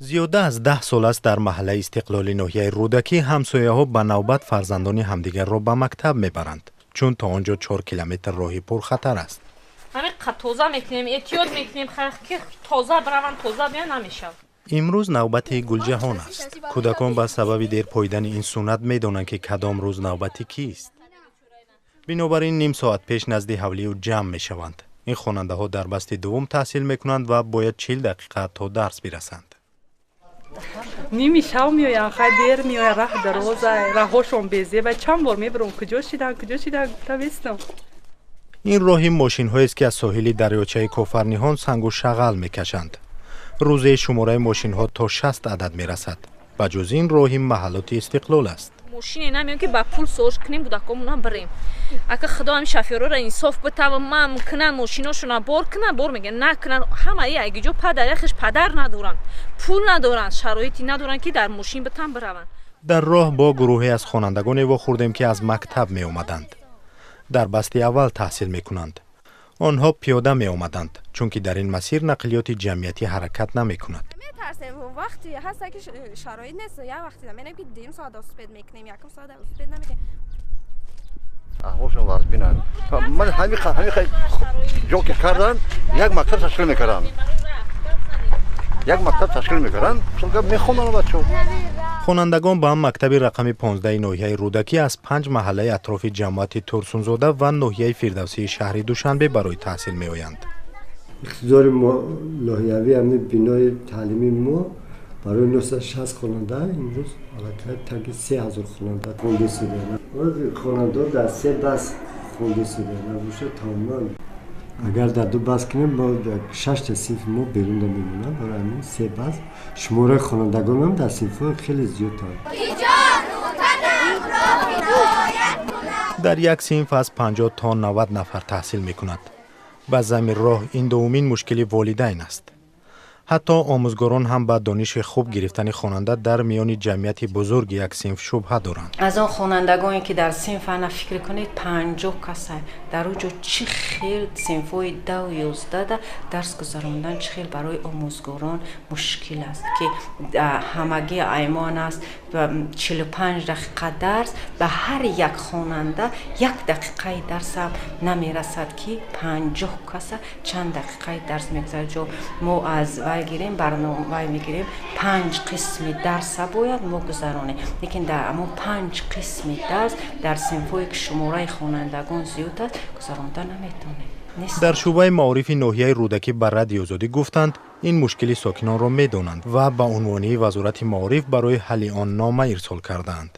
Зиёда аз 10 сол аст дар маҳаллаи Истиқлоли ноҳияи Рӯдакӣ ҳамсояҳо ба навбат фарзандони ҳамдигарро ба мактаб мебаранд, чун то он ҷо 4 километр роҳи пурхатар аст. Ҳамин тоза мекунем, эҳтиёт мекунем, ки тоза бираванд, тоза биён, намешавад. Имрӯз навбати Гулҷаҳон аст. Кӯдакон ба сабаби дер поидани ин суннат медонанд, ки кадом рӯз навбати кист. Бинобар ин ним соат пеш назди ҳавлиу ҷамъ мешаванд. Ин хонандаҳо дар басти дуввум таҳсил мекунанд ва бояд 40 дақиқа то дарс бирасанд. Ними шав меоянд, хай дер меоянд, раҳ дароза, раҳошон безеба, чанд бор мебарам, куҷо шидан, куҷо шидан, гуфта бистам. Ин роҳи мошинҳоест, ки аз соҳили дарёчаи Кофарниҳон сангу шағал мекашанд. Рӯзеи шумораи мошинҳо то 60 адад мерасад. Ба ҷуз ин роҳи маҳаллоти Истиқлол аст. Мошине намеём, ки ба пул соз кунем, кӯдакомона бирем. Ака худо ҳами шофёрора инсоф битава, мам кунан, мошиношона бор кунан, бор мегӯян, накунан, ҳамаи ягиҷо падар, яхеш падар надоранд, пул надоранд, шароите надоранд, ки дар мошин битан бираванд. Дар роҳ бо гурӯҳе аз хонандагоне вохӯрдем, ки аз мактаб меомаданд. Дар басти аввал таҳсил мекунанд. Онҳо пиёда меомаданд, чунки дар ин масир нақлиёти ҷамъиятӣ ҳаракат намекунад. Метарсем, вақте ҳаста, ки шароит нест, як вақте менем, ки дим соат успеть мекунем, якум соат успеть намекунем. Аҳволшон вазбинанд. Ман ҳами ҷо ки кардан, як мактаб ташкил мекарданд, як мактаб ташкил мекарданд, мехонданд бачаҳо. Хонандагон ба мактаби рақами 15 ноҳияи Рӯдакӣ аз 5 маҳаллаи атрофи ҷамоати Турсунзода ва ноҳияи Фирдавсии шаҳри Душанбе барои таҳсил меоянд. Иқтидори ноҳиявии ҳамин бинои таълимии мо барои 960 хонанда имрӯз аллакай таги 3000 хонанда хонда истодаанд. Хонандаҳо дар се бас хонда истодаанд. Набошад, тамоман агар дар ду бас кунем, шашта синфи мо берунда мемонанд. Барои ҳамин се бас. Шумораи хонандагонам дар синфҳо хеле зиёданд. Дар як синф аз 50 то 90 нафар таҳсил мекунад. Ба зами роҳ ин дуввумин мушкили волидайн аст. Ҳатто омӯзгорон ҳам ба дониши хуб гирифтани хонанда дар миёни ҷамъияти бузурги як синф шубҳа доранд. Аз он хонандагоне, ки дар синф, ана фикр кунед, 50 каса, дар он ҷо чӣ хел синфҳои 10-у 11-да дарс гузарондан чӣ хел барои омӯзгорон мушкил аст, ки ҳамагӣ аймон аст 45 дақиқа дарс, ба ҳар як хонанда як дақиқаи дарсам намерасад, ки 50 каса чанд дақиқаи дарс мегузарад. Ҷо мо аз вай гирем, барномавай мегирем, панҷ қисми дарса бояд мо гузаронем, лекин дар ҳамон панҷ қисми дарс дар синфҳое, ки шумораи хонандагон зиёд аст, гузаронда наметавонем. Дар шӯъбаи маорифи ноҳияи Рӯдакӣ ба Радиои Озодӣ гуфтанд, ин мушкили сокинонро медонанд ва ба унвонии Вазорати маориф барои ҳалли он нома ирсол кардаанд.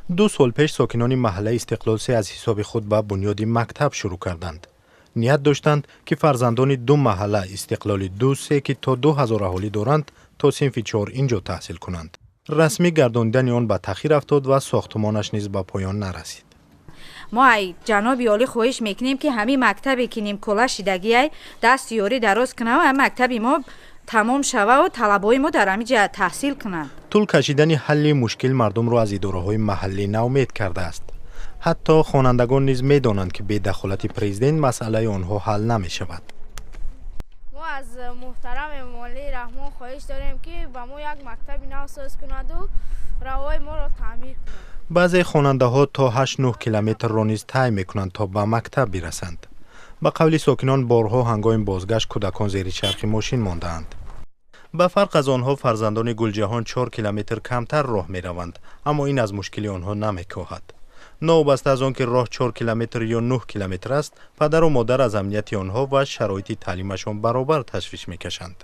2 сол пеш сокинони маҳаллаи Истиқлол се аз ҳисоби худ ба бунёди мактаб шурӯъ карданд. Ният доштанд, ки фарзандони ду маҳалла, Истиқлоли ду, се, ки то 2000 аҳолӣ доранд, то синфи 4 ин ҷо таҳсил кунанд. Расмӣ гардонидани он ба таъхир афтод ва сохтумонаш низ ба поён нарасид. Мо ай ҷаноби олӣ хоҳиш мекунем, ки ҳамин мактабе, ки нимкола шидагиай, дасти ёрӣ дароз кунав, ҳамин мактаби мо тамом шававу талабои мо дар ҳамин ҷа таҳсил кунанд. Тӯл кашидани ҳалли мушкил мардумро аз идораҳои маҳаллӣ ноумед кардааст. Ҳатто хонандагон низ медонанд, ки бе дахолати президент масъалаи онҳо ҳал намешавад. Мо аз муҳтарам Эмомалӣ Раҳмон хоҳиш дорем, ки ба мо як мактаби нав соз кунаду роҳҳои моро таъмир кунад. Баъзе хонандаҳо то 8-9 километрро низ тай мекунанд, то ба мактаб бирасанд. Ба қавли сокинон, борҳо ҳангоми бозгашт кӯдакон зери чархи мошин мондаанд. Ба фарқ аз онҳо фарзандони Гулҷаҳон 4 километр камтар роҳ мераванд, аммо ин аз мушкили онҳо намекоҳад. Новобаста аз он ки роҳ 4 километр ё 9 километр аст, падару модар аз амнияти онҳо ва шароити таълимашон баробар ташвиш мекашанд.